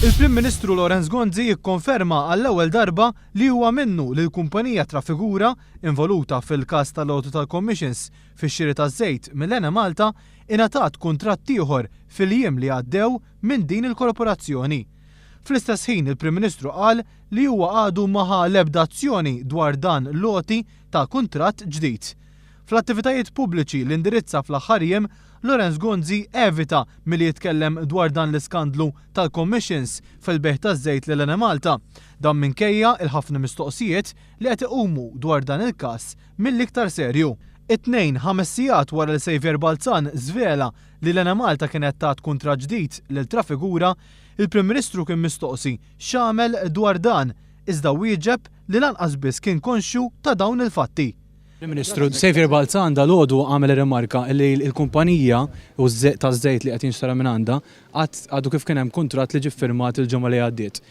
Il-Prim Ministru Lawrence Gonzi jikkonferma għall-ewwel darba li huwa minnu li l-kumpanija Trafigura, involuta fil-każ tal-għoti tal-commissions fix-xiri taż-żejt mill-Enemalta, ingħatat kuntratt ieħor fil-jiem li għaddew minn din il-korporazzjoni. Fl-istess ħin il-Prim Ministru qal li huwa għadu ma ħa l-ebda azzjoni dwar dan l-għoti ta' kuntratt ġdid. Fl-attivitajiet pubbliċi li indirizza fl-aħħar jiem, Lawrence Gonzi evita milli jitkellem dwar dan l-iskandlu tal-commissions fil-bejgħ taż-żejt lil Enemalta. Dan minkejja l-ħafna mistoqsijiet li qed iqumu dwar dan il-każ mill-iktar serju. It-Tnejn, ħames sigħat wara li Saviour Balzan żvela li l-Enemalta kienet tat kuntratt ġdid lil Trafigura, il-Prim Ministru kien mistoqsi x'għamel dwar dan, iżda wieġeb li lanqas biss kien konxju ta' dawn il-fatti. Prim Ministru, Saviour Balzan dalgħodu għamel ir-rimarka li l-kumpanija taż-żejt li qed jinxtara minn għandha għad għadu kif kien hemm kuntratt li ġie ffirmat il-ġimgħa li għaddiet.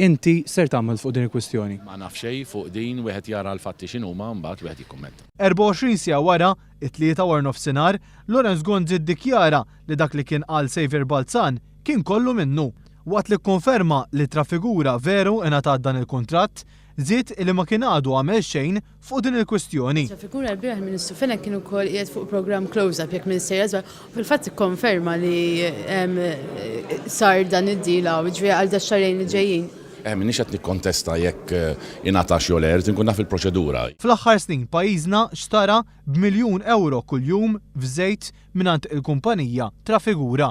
Inti x'ser tagħmel fuq din il-kwistjoni? Ma naf xejn fuq din, wieħed jara l-fatti x'inhuma mbagħad wieħed jikkummenta. 24 siegħa wara, it-Tlieta waranofsinhar, Lawrence Gonzi ddikjara li dak li kien qal Saviour Balzan kien kollu minnu. Waqt li kkonferma li Trafigura veru ingħatat dan il-kuntratt, żied li ma kien għadu għamel xejn fuq din il-kwistjoni. Trafigura lbieraħ il-Ministru Fenech kien ukoll qiegħed fuq programm Close Up jekk minn sejra żball u fil-fatt ikkonferma li sar dan id-deal hawn, jiġifieri għal dax-xahrejn li ġejjin. Eh, m'iniex qed nikkontesta jekk ingħatax jew le, irrid inkun naf il-proċedura. Fl-aħħar snin pajjiżna xtara b'miljun ewro kuljum f'żejt mingħand il-kumpanija Trafigura.